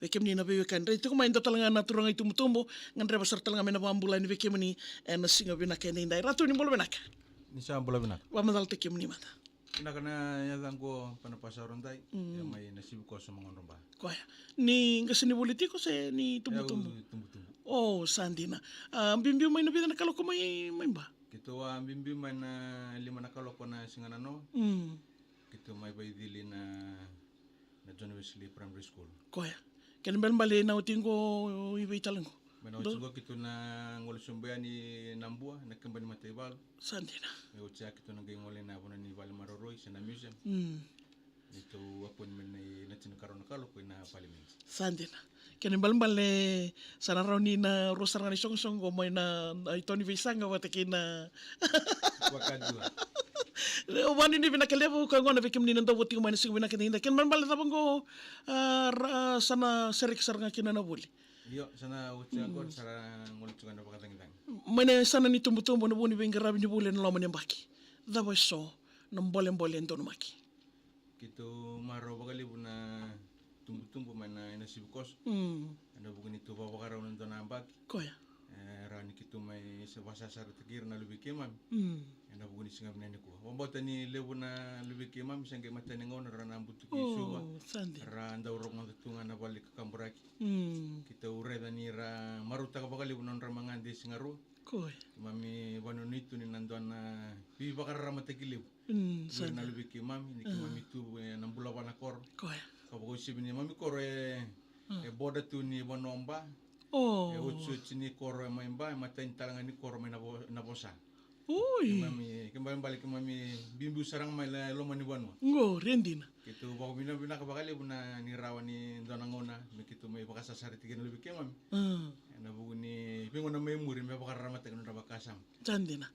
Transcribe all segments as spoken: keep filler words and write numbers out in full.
Vei kemuni na veiwekani, rai tiko mai, dua tale ga na turaga itubutubu, gadreva sara tale ga me na vakabula yani vei kemuni ena siga vinaka edaidai. Ratu, ni bula vinaka. Ni sa bula vinaka. Vakamacalataki kemuni mada. Vinaka, na yacaqu o Panapasa Rodai, mm, e mai Nasivikoso, Magodroba. Koya. Ni qasenivuli tiko se ni tubutubu? E, au tubutubu. O, sa dina. A, biubiu mai na vica na kaloko mai, mai Ba? Keitou a biubiu mai na lima na kaloko na siga nanoa. Mm. Keitou mai Vaicili na, na John Wesley Primary School. Koya. Kena ibalebale na oti qo i vei tale qo? Mai na oti qo keitou na gole sobu yani Nabua, na keba ni mataivalu. Sa dina. Me oti ya keitou na qai gole na vanua ni vale maroroi se na museum. Mm. Neitou appointment na, na tinikarua na kaloko ena parliament. Sa dina. Kena ibalebale sa na rawa ni na rua sara ga na isoqosoqo mai na, na ito ni veisaqa vata kei na vakadua. Au vakanuinui vinaka levu, koya gona vei kemuni na dau vo tiko mai ena siga vinaka edaidai. Kena ibalebale cava qo, a, ra-, sa na sereki sara ga kina na vuli? Io, sa na oti ya qo, mm, sa ra gole tiko ena vakacagicagi. Mai na yasana ni tubutubu, na vu ni veiqaravi ni vuli ena loma ni yabaki, cava eso na bolebole e donumaki? Keitou marau vakalevu na tubutubu mai na, ena Nasivikoso. Mm. Ena vuku ni tou vakavakarau na dua na yabaki. Koya. E, rawa ni keitou mai sa vakasasarataki ira na luvei keimami. Mm. Ena vuku ni siga vinaka nikua. Vakabauta ni levu na luvei keimami sa qai matai ni gauna ra na butuki Suva. O, sa dina. Ra dau rogoca tu ga na vale ni kakaburaki. Mm. Keitou raica ni ra marautaka vakalevu na nodra magade e Sigarua. Koya. Keimami vakanuinui tu ni na dua na veivakararamataki levu. Mm, sa dina. Vei ira na luvei keimami, ni, ah, keimami tu ena bula va na koro. Koya. Ka vakauasivi ni neimami koro e, ah, e border tu ni vanua o Ba. O. E otioti ni koro e mai Ba, e matai ni tale ga ni koro mai Navo-, Navosa. Oi. Keimami, kena ibalebale keimami biubiu sara ga mai la, loma ni vanua. Qori e dina. Keitou vakavinavinaka vakalevu na ni rawa ni dua na gauna me keitou mai vakasasarataki ira na luvei keimami. Mm. Ena vuku ni veigauna mai muri me vakararamataki na nodra vakasama. Sa dina.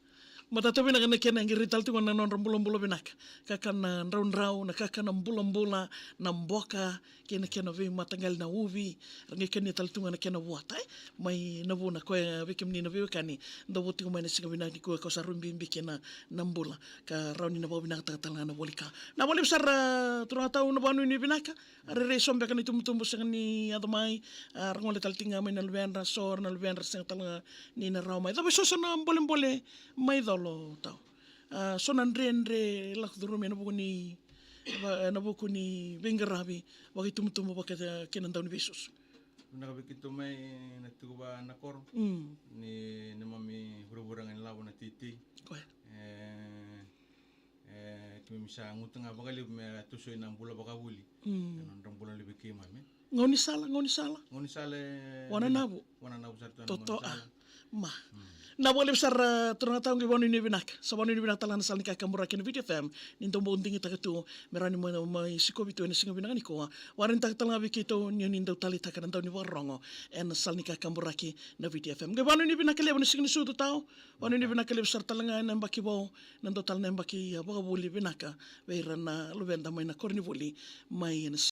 Matata vinaka na kena qiri tale tiko na nodra bulabula vinaka. Kakana draudrau, na kakana bulabula, na boka, kei na kena veimataqali na uvi, ra qai kania tale tu ga na kena vuata, e? Mai na vuna koya vei kemuni na veiwekani, dau vo tiko mai ena siga vinaka nikua, ko sa rui bibi kina na bula, ka rawa ni na vakavinakataka tale ga na voli ka. Na voli sara, turaga tau, na vakanuinui vinaka, a rairai so beka na itubutubu sega ni yaco mai, a, ra gole tale tiko ga mai na luvedra, so na luvedra sega tale ga ni na rawa mai. Cava eso sa na bolebole mai colo tau? A, so na dredre lako curuma ena vuku ni, va-, ena vuku ni veiqaravi vakaitubutubu vaka kei na dauniveisusu. Vinaka vei keitou mai na tiko va na koro. Mm. Ni, neimami vuravura ga ni lavo na teitei. Koya. E, e, keimami sa guta ga vakalevu me tosoi na bula vakavuli. Mm. Na nodra bula na luvei keimami. Gaunisala, gaunisala. Gaunisala e, wananavu. Wananavu sara tu na gaunisala. Totoa. Ma. Mm. Na vakalevu sara, turaga tau, qai vakanuinui vinaka. Sa vakanuinui vinaka tale ga na sala ni kakaburaki na Viti F M. Ni dou bau digitaka tu me rawa ni mai, mai sikovi tu ena siga vinaka nikua. Vakaraitaka tale ga vei keitou ni oni dau taleitaka na daunivakarorogo ena sala ni kakaburaki na Viti F M. Qai vakanuinui vinaka levu na siga ni sucu tau. Vakanuinui vinaka levu sara tale ga ena yabaki vou, na dua tale na yabaki, a, vakavuli vinaka vei ira na luveda mai na koronivuli mai ena